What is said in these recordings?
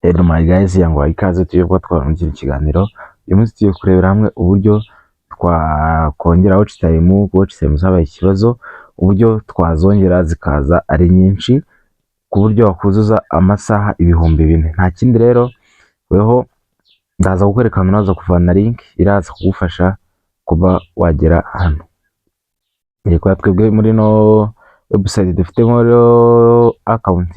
Hello my guys, yanguhaye ikaze. Tugiye kuba twabona muri kino kiganiro. Uyu munsi tugiye kurebera hamwe uburyo twakongera watch time. Watch time zabaye ikibazo, uburyo twazongera zikaza ari nyinshi ku buryo wakuzuza amasaha 4000. Nta kindi rero, weho ndaza kukwereka ahantu uraza kuvana link iraza kugufasha kuba wagera hano. Reka twebwe muri no website dufitemo account.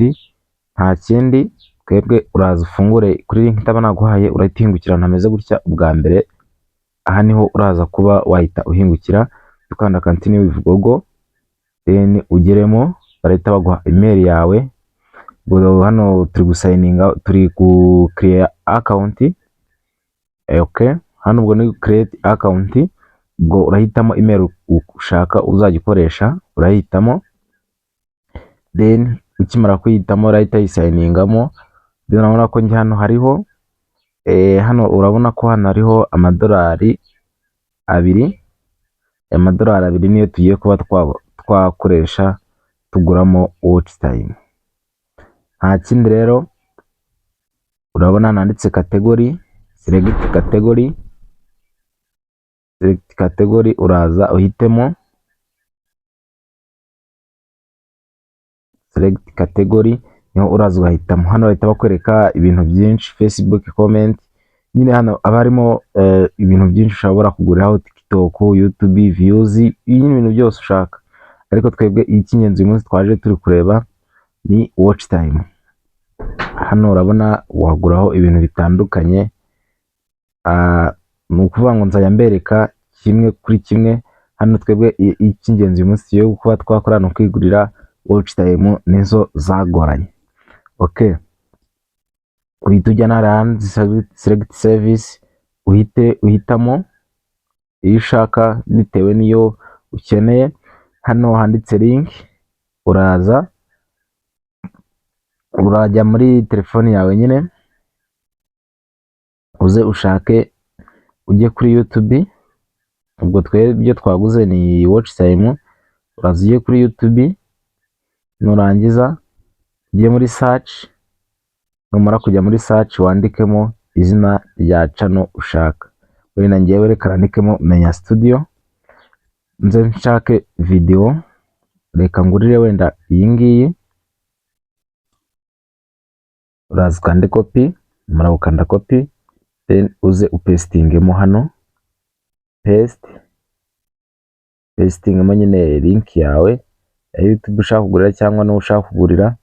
Nta kindi, twebwe uraza ufungure kuri link itaba naguhaye, urahita uhingukira ahantu hameze gutya. Ubwa mbere aha niho uraza kuba wahita uhingukira, ukanda "Continue with Google", then ugeremo, barahita baguha email yawe. Ubwo hano turi gusigninga, turi ku create account. Okay, hano ubwo ni create account. Ubwo urahitamo email ushaka uzajya ukoresha, urahitamo, then ukimara kuyihitamo urahita yisign-ingamo. Then urabona ko njye hano hariho hano urabona ko hano hariho amadolari 2. Aya madolari 2 niyo tugiye kuba twakoresha tuguramo watch time. Nta kindi rero, urabona handitse category, select category. Select category, uraza uhitemo select category, niho uraza ugahitamo. Hano bahita bakwereka ibintu byinshi, Facebook comment nyine, hano haba harimo ibintu byinshi ushobora kuguriraho, TikTok, YouTube views, nyine ibintu byose ushaka. Ariko twebwe icy'ingenzi uyu munsi twaje turi kureba ni watch time. Hano urabona waguraho ibintu bitandukanye. Ni ukuvuga ngo nzajya mbereka kimwe kuri kimwe. Hano twebwe icy'ingenzi uyu munsi tugiye kuba twakora ni ukwigurira watch time, nizo zagoranye. Okay, uhita ujya n'ahandi select service, uhite uhitamo iyo ushaka bitewe n'iyo ukeneye. Hano handitse link, uraza urajya muri telefoni yawe nyine, uze ushake, ujye kuri YouTube. Ubwo twe ibyo twaguze ni watch time. Uraza ujye kuri YouTube, nurangiza ujye muri search. Numara kujya muri search, wandikemo izina rya channel ushaka. Wenda ngewe reka nandikemo Menya Studio, nze nshake video. Reka ngurire wenda iyi ngiyi. Uraza ukande copy, numara gukanda copy, then uze upastingemo hano, paste, pastingemo nyine link yawe ya YouTube ushaka kugurira cyangwa n'uwo ushaka kugurira.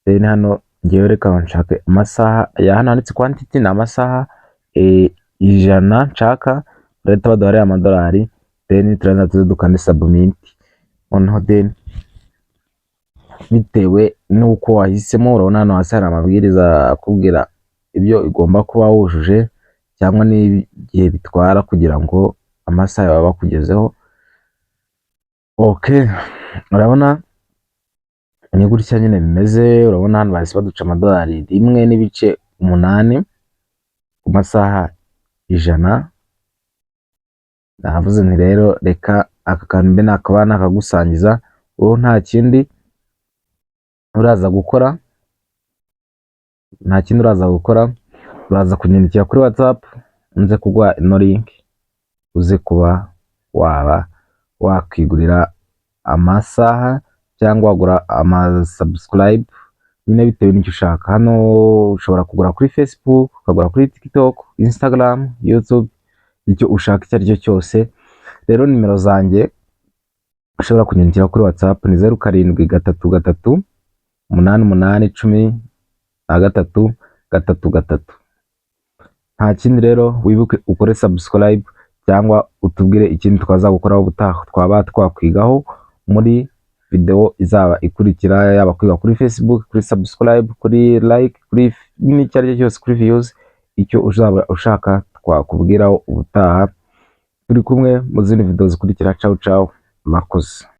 Then hano ngewe reka nshake amasaha ya hano handitse quantity, ni amasaha 100 nshaka. Barahita baduha ariya amadolari, then turaza tuze dukande submit. Noneho then bitewe n'uko wahisemo, urabona hano hasi hari amabwiriza akubwira ibyo igomba kuba wujuje cyangwa n'igihe bitwara kugira ngo amasaha yawe bakugezeho. Okay, urabona ni gutya nyine bimeze. Urabona hano bahise baduca amadolari 1.8 ku masaha 100. Navuze nti rero reka aka kantu mbe nakaba nakagusangiza. Ubu nta kindi uraza gukora, nta kindi uraza gukora, uraza kunyandikira kuri WhatsApp nze kuguha ino link, uze kuba waba wakwigurira amasaha cyangwa wagura ama subscribe nyine bitewe n'icyo ushaka. Hano ushobora kugura kuri Facebook, ukagura kuri TikTok, Instagram, YouTube, icyo ushaka icyo ari cyo cyose. Rero nimero zanjye ushobora kunyandikira kuri WhatsApp ni 0733881333. Nta kindi rero, wibuke ukore subscribe cyangwa utubwire ikindi twazagukoraho ubutaha, twaba twakwigaho muri video izaba ikurikira, yaba kwiga kuri Facebook, kuri subscribe, kuri like, kuri n'icyo ari cyo cyose, kuri views, icyo uzaba ushaka twakubwiraho ubutaha. Turi kumwe mu zindi video zikurikira. Ciao ciao, murakoze.